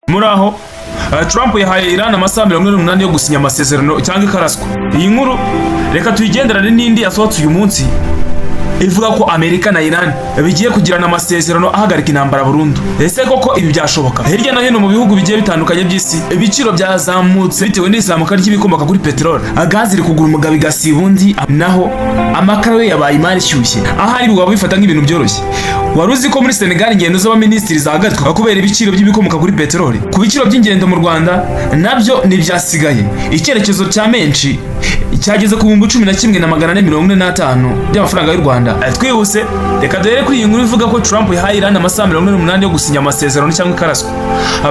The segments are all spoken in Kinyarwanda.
Muri aho Trump yahaye Iran amasaha 48 yo gusinya amasezerano cyangwa ikaraswa. Iyi nkuru reka tuyigenderane n'indi yasohotse uyu munsi ivuga ko Amerika na Iran bigiye kugirana amasezerano ahagarika intambara burundu. Ese koko ibi byashoboka? Hirya no hino mu bihugu bigiye bitandukanye by'isi, ibiciro byazamutse bitewe n'izamuka ry'ibikomoka kuri peteroli. Gazi iri kugura umugabo igasiba undi, naho amakara yo yabaye imari ishyushye. Ahari waba bifata nk'ibintu byoroshye. Wari uzi ko muri Senegal ingendo z'abaminisitiri zahagaritswe kubera ibiciro by'ibikomoka kuri peteroli? Ku biciro by'ingendo mu Rwanda nabyo ntibyasigaye. Icyerekezo cya menshi cyageze ku 11,445 by'amafaranga y'u Rwanda. Twihuse, reka duhere kuri iyi nkuru ivuga ko Trump yahaye Iran amasaha 48 yo gusinya amasezerano cyangwa ikaraswa.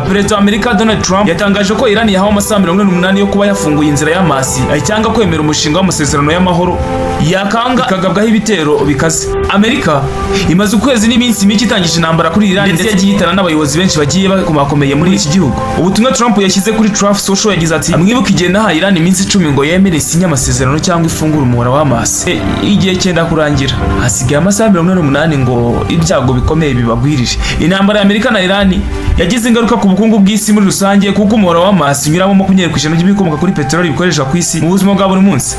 Perezida wa Amerika Donald Trump yatangaje ko Iran yahawe amasaha 48 yo kuba yafunguye inzira y'amasi cyangwa kwemera umushinga w'amasezerano y'amahoro, yakanga ikagabwaho ibitero bikaze. Amerika imaze ukwezi n'iminsi mike itangije intambara kuri Iran, ndetse yagiye ihitana n'abayobozi benshi bagiye bakomakomeye muri iki gihugu. Ubutumwa Trump yashyize kuri Truth Social yagize ati: "Mwibuke igihe nahaye Iran iminsi 10 ngo yemere isinye amasezerano cyangwa ifungure umuhora w'amasi. Igihe cyenda kurangira, hasigaye amasaha 48 ngo ibyago bikomeye bibagwirire." Intambara ya Amerika na Iran yagize ingaruka ku bukungu bw'isi muri rusange, kuko umuhora w'amasi unyuramo 20% by'ibikomoka kuri peteroli bikoreshwa ku isi mu buzima bwa buri munsi.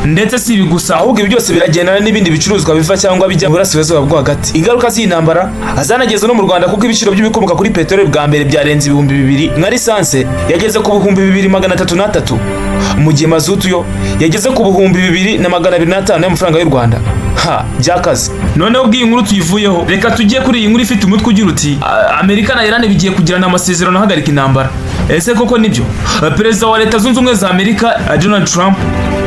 Ndetse si ibi gusa, ahubwo ibi byose biragendana n'ibindi bicuruzwa biva cyangwa bijya mu Burasirazuba bwo Hagati. Ingaruka z'iyi ntambara zanageze no mu Rwanda, kuko ibiciro by'ibikomoka kuri peteroli bwa mbere byarenze 2000. Nka lisanse yageze ku 2303, mu gihe mazutu yo yageze ku 2205 y'amafaranga y'u Rwanda. Ha, byakaze. Noneho ubwo iyi nkuru tuyivuyeho, reka tujye kuri iyi nkuru ifite umutwe ugira uti: "Amerika na Iran bigiye kugirana amasezerano ahagarika intambara." Ese koko nibyo? Perezida wa Leta Zunze Ubumwe za Amerika Donald Trump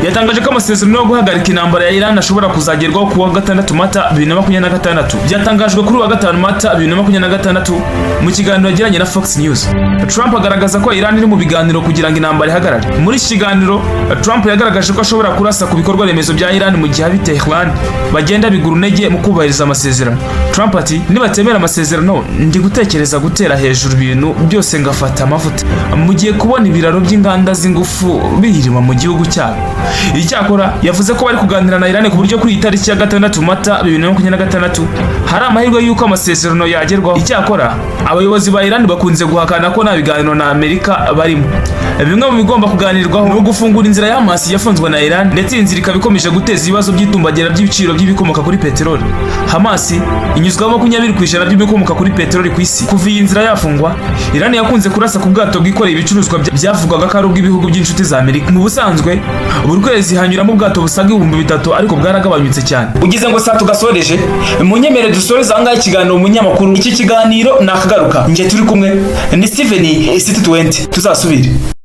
yatangaje ko amasezerano yo guhagarika intambara ya Iran ashobora kuzagerwaho ku wa gatandatu Mata 2026. Byatangajwe kuri uwa gatanu Mata 2026 mu kiganiro yagiranye na Fox News. Trump agaragaza ko Iran iri mu biganiro kugira ngo intambara ihagarare. Muri iki kiganiro, Trump yagaragaje ko ashobora kurasa ku bikorwa remezo bya Iran mu gihe ab'i Tehran bagenda bigura intege mu kubahiriza amasezerano. Trump ati: "Nibatemera amasezerano, ndi gutekereza gutera hejuru ibintu byose ngafata amavuta. Mugiye kubona ibiraro by'inganda z'ingufu bihirima mu gihugu cyabo." Icyakora yavuze ko bari kuganira na Iran ku buryo kuri iyi tariki ya gatandatu Mata 2026 hari amahirwe y'uko amasezerano yagerwaho. Icyakora abayobozi ba Iran bakunze guhakana ko nta biganiro na Amerika barimo. Bimwe mu bigomba kuganirwaho ni ugufungura inzira y'Hamasi yafunzwe na Iran, ndetse iyi nzira ikaba ikomeje guteza ibibazo by'itumbagira by'ibiciro by'ibikomoka kuri peteroli. Hamas inyuzwaho 20% by'ibikomoka kuri peteroli ku isi. Kuva iyi nzira yafungwa, Iran yakunze kurasa ku bwato bwikoreye ibicuruzwa byavugwaga ko ari ubw'ibihugu by'inshuti za Amerika. Mu busanzwe buri kwezi hanyuramo ubwato busaga 3000, ariko bwaragabanyutse cyane. Ugize ngo saa tugasoreje, munyemere dusoreze ahangaha ikiganiro. Umunyamakuru, iki kiganiro nakagaruka. Njye turi kumwe ni Steven City 20. Tuzasubire.